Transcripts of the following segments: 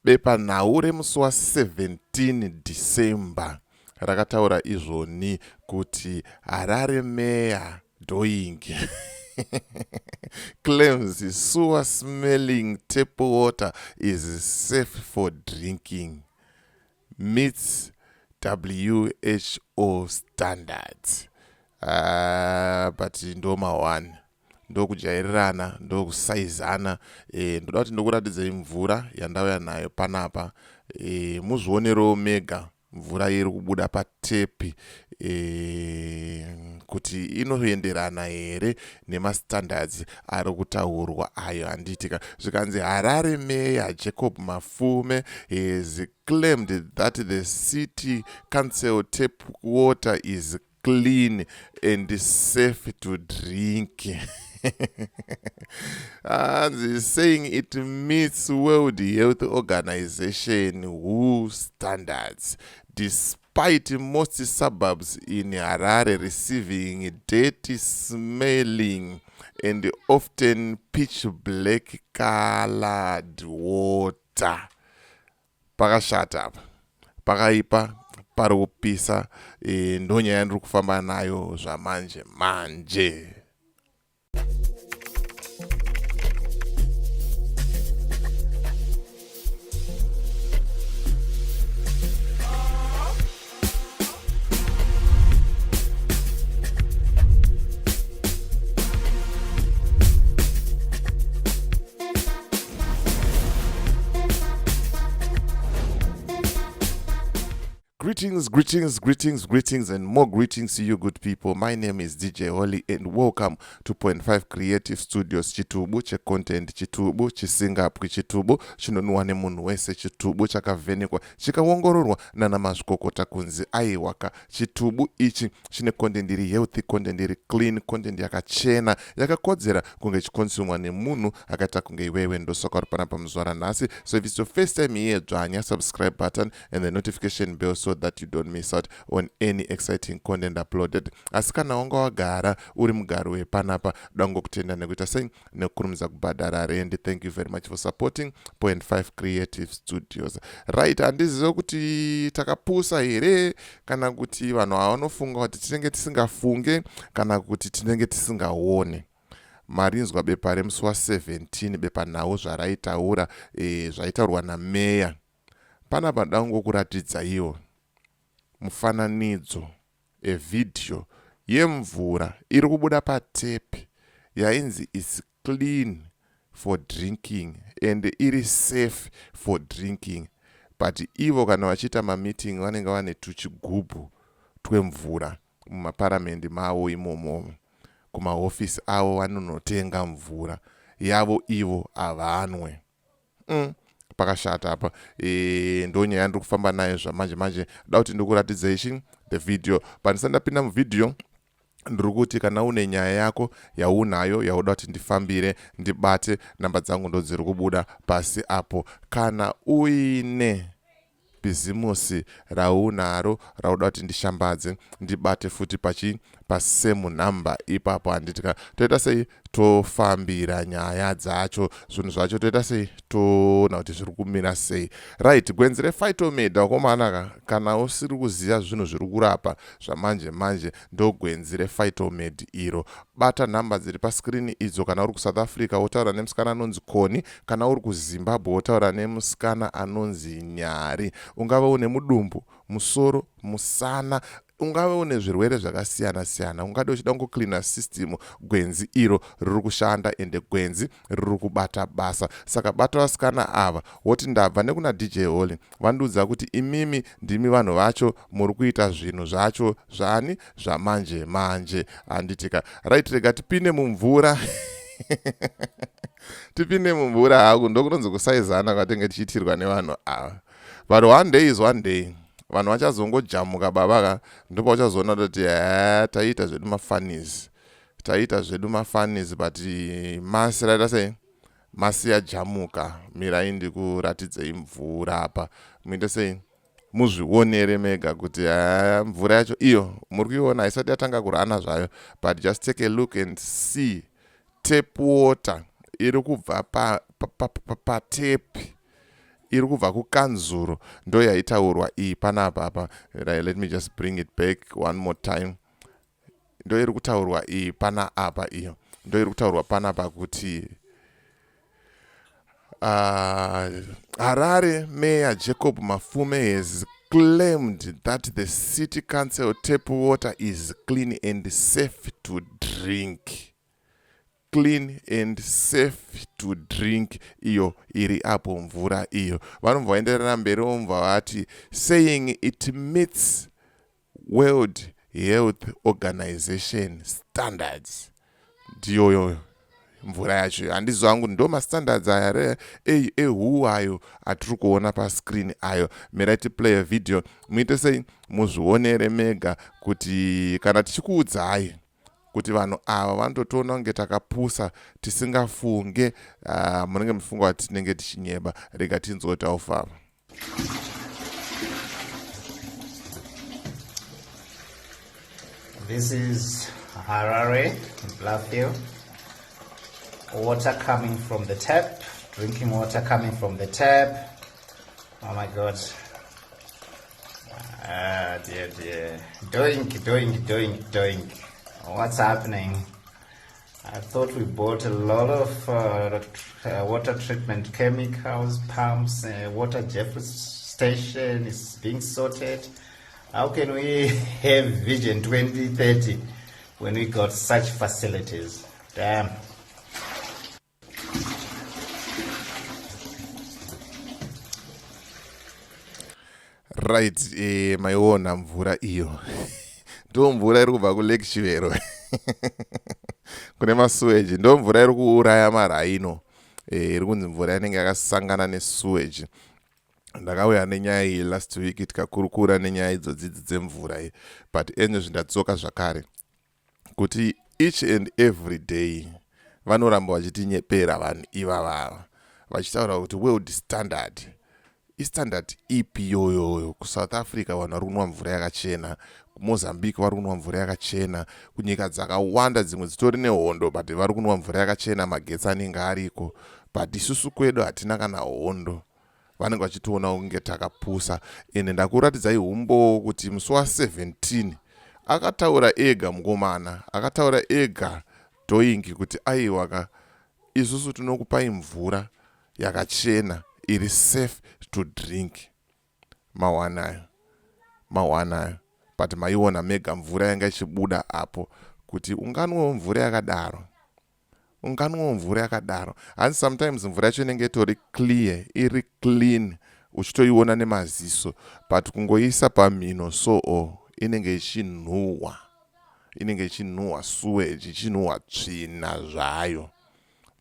Bepanhau remusi wa 17 December rakataura izvoni kuti Harare Mayor Doing claims sewer smelling tap water is safe for drinking meets WHO standards. But ndoma one ndokujairirana ndokusaizana e, ndoda kuti ndokuratidzai mvura yandauya nayo panapa e, muzvionerewo mega mvura iri kubuda patepi e, kuti inoenderana here nemastandards ari kutaurwa ayo handitika. Zvikanzi Harare Mayor Jacob Mafume has claimed that the city council tap water is clean and safe to drink, hanzi saying it meets World Health Organization WHO standards despite most suburbs in Harare receiving dirty smelling and often pitch black colored water. Pakashata apa, pakaipa, pari kupisa. Ndonyaya yandiri kufamba nayo zvamanje manje. Greetings, greetings, greetings, greetings, and more greetings to you, good people. My name is DJ Holly, and welcome to Point 5 Creative Studios. Chitubu checontent, chitubu chisingapwi, chitubu chinonwa nemunhu wese, chitubu chakavhenekwa chikaongororwa nana mazvikokota kunzi aiwaka chitubu ichi chine content iri healthy, content iri clean, content yakachena, yakakodzera kunge ichikonsumwa nemunhu akaita kunge iwewe. Ndosaka uri panapa muzuva ranhasi. So if it's your first time here, dzvanya subscribe button and the notification bell so that you don't miss out on any exciting content uploaded. Asi kana wanga wagara uri mugari wepanapa, dangokutenda nekuita sei, nekukurumidza kubhadhara rendi. Thank you very much for supporting Point 5 Creative Studios. Right, handizive kuti takapusa here kana kuti vanhu havanofunga kuti tinenge tisingafunge kana kuti tinenge tisingaone. Marinzwa bepa remusi wa17 bepanhau zvaraitaura, zvaitaurwa nameya panapa. Dangokuratidzaiwo mufananidzo evhidhiyo yemvura iri kubuda patepi yainzi is clean for drinking and iri safe for drinking, but ivo kana vachiita mameeting vanenge vane tuchigubhu twemvura mumaparamendi mavo imomo. Kumahofisi avo vanonotenga mvura yavo, ivo havanwe. Pakashata apa. Ndonyaya ndiri kufamba nayo zvamanje manje. Da kuti ndikuratidzei chi the video. Pandisati ndapinda muvhidhiyo, ndiri kuti kana une nyaya yako yaunayo yauda kuti ndifambire, ndibate, namba dzangu ndo dziri kubuda pasi apo. Kana uine bhizimusi raunaro rauda kuti ndishambadze, ndibate futi pachi pasame number ipapo, handitika? Toita sei, tofambira nyaya dzacho, zvinhu zvacho toita sei, toona kuti zviri kumira sei. Right, gwenzi rePhytomed, vakomanaka, kana usiri kuziva zvinhu zviri kurapa zvamanje manje, ndogwenzi rePhytomed iro. Bata nhamba dziri paskirini idzo. Kana uri kuSouth Africa, wotaura nemusikana anonzi Koni. Kana uri kuZimbabwe, wotaura nemusikana anonzi Nyari. Ungave une mudumbu, musoro, musana, ungave une zvirwere zvakasiyana siyana, ungade uchida kungocleana system, gwenzi iro riri kushanda ende gwenzi riri kubata basa. Saka bata vasikana ava, woti ndabva nekuna DJ Holly, vandiudza kuti imimi ndimi vanhu vacho muri kuita zvinhu zvacho zvani zvamanje manje, handitika? Right, rega tipinde mumvura, tipinde mumvura haku. Ndokunonzi kusaizana kwatinge tichiitirwa nevanhu ava. But one day is one day, vanhu vachazongojamuka baba ka, ndopauchazoona kuti ha, taiita zvedu mafunnies, taiita zvedu mafunnies, but masi raita sei, masi yajamuka. Mirai ndikuratidzei mvura apa, muite sei, muzvionere mega kuti ha, mvura yacho iyo muri kuiona haisati yatanga kurana zvayo, but just take a look and see tap water iri kubva patepi pa, pa, pa. Iri kubva kukanzuro ndo yaitaurwa iyi panapa apa. Let me just bring it back one more time. Ndo iri kutaurwa iyi pana apa, iyo ndo iri kutaurwa panapa kuti Harare Mayor Jacob Mafume has claimed that the city council tap water is clean and safe to drink. Clean and safe to drink. Iyo iri apo mvura iyo. Vanobva vaenderera mberi vomubva vati, saying it meets World Health Organization standards. Ndiyoyo mvura yacho. Handizo hangu, ndo mastandards aya ehu ayo atiri kuona pascreen ayo. Mirai tiplay video, muite sei, muzvionere mega kuti kana tichikuudzai kuti vanhu ava vanototiona kunge takapusa, tisingafunge, munenge muchifunga kuti tinenge tichinyeba. Rega tinzwe kuti aufava. This is Harare, Bluffhill. Water coming from the tap, drinking water coming from the tap. Oh my God. Ah, dear, dear. Doink, doink, doink, doink. What's happening? I thought we bought a lot of water treatment chemicals, pumps, water station is being sorted. How can we have Vision 2030 when we got such facilities? Damn. Right, maiona mvura iyo, ndo mvura iri kubva kuLake Chivero kune masewage. Ndo mvura iri kuuraya marhino, iri kunzi mvura inenge yakasangana nesewage. Ndakauya nenyaya iyi last week, tikakurukura nenyaya idzodzidzi dzemvura iyi, but enezvi ndatsoka zvakare kuti each and every day vanoramba vachitinyepera vanhu ivavava, vachitaura kuti world standard. Istandard ipi yoyoyo? KuSouth Africa vanhu vari kunwa mvura yakachena, kuMozambique vari kunwa mvura yakachena, kunyika dzakawanda dzimwe dzitori nehondo, but vari kunwa mvura yakachena, magetsi anenge ariko. But isusu kwedu hatina kana hondo, vanenge vachitiona kunge takapusa. Ende ndakuratidzai umbowo kuti musi wa17 akataura ega mukomana, akataura ega Doink kuti aiwaka, isusu tinokupai mvura yakachena iri safe to drink. Mawanayo, mawanayo, but maiona mega mvura yanga ichibuda apo kuti unganwewo mvura yakadaro, unganwewo mvura yakadaro. Hanzi sometimes mvura yacho inenge itori clear, iri clean, uchitoiona nemaziso, but kungoisa pamhino so inenge ichinhuhwa, inenge ichinhuhwa sewage, ichinhuhwa tsvina zvayo.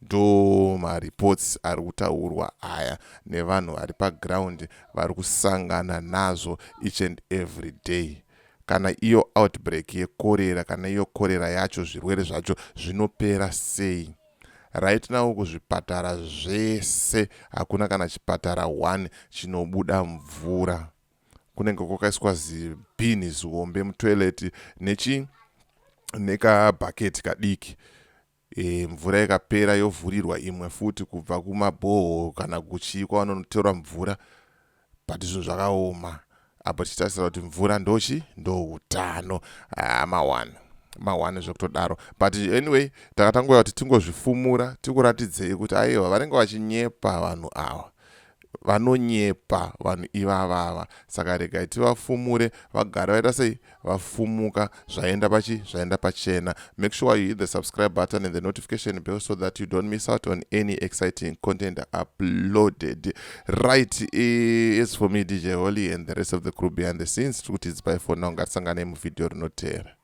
Ndo mareports ari kutaurwa aya nevanhu vari paground, vari kusangana nazvo each and every day. Kana iyo outbreak yekorera, kana iyo korera yacho, zvirwere zvacho zvinopera sei? Right now kuzvipatara zvese hakuna kana chipatara 1 chinobuda mvura. Kunenge kwakaiswa zibhini zihombe mutoilet nechi nekabhaketi kadiki. Mvura ikapera yovhurirwa imwe futi kubva kumabhoho kana kuchii kwavanonotora mvura. But zvinhu zvakaoma apo tichitarisira kuti mvura ndochi ndoutano. Ma1 ma1 zvekutodaro. But anyway, takatangoya kuti tingozvifumura, tikuratidzei kuti aiwa, vanenge vachinyepa vanhu ava, vanonyepa vanhu ivavava. Saka regai tivafumure, vagare vaita sei, vafumuka, zvaenda pachi zvaenda pachena. Make sure you hit the subscribe button and the notification bell so that you don't miss out on any exciting content uploaded. Right, as for me, DJ Holly, and the rest of the crew behind the scenes, tiri kuti it's bye for now. Ngatisangane muvhidhiyo rinoteera.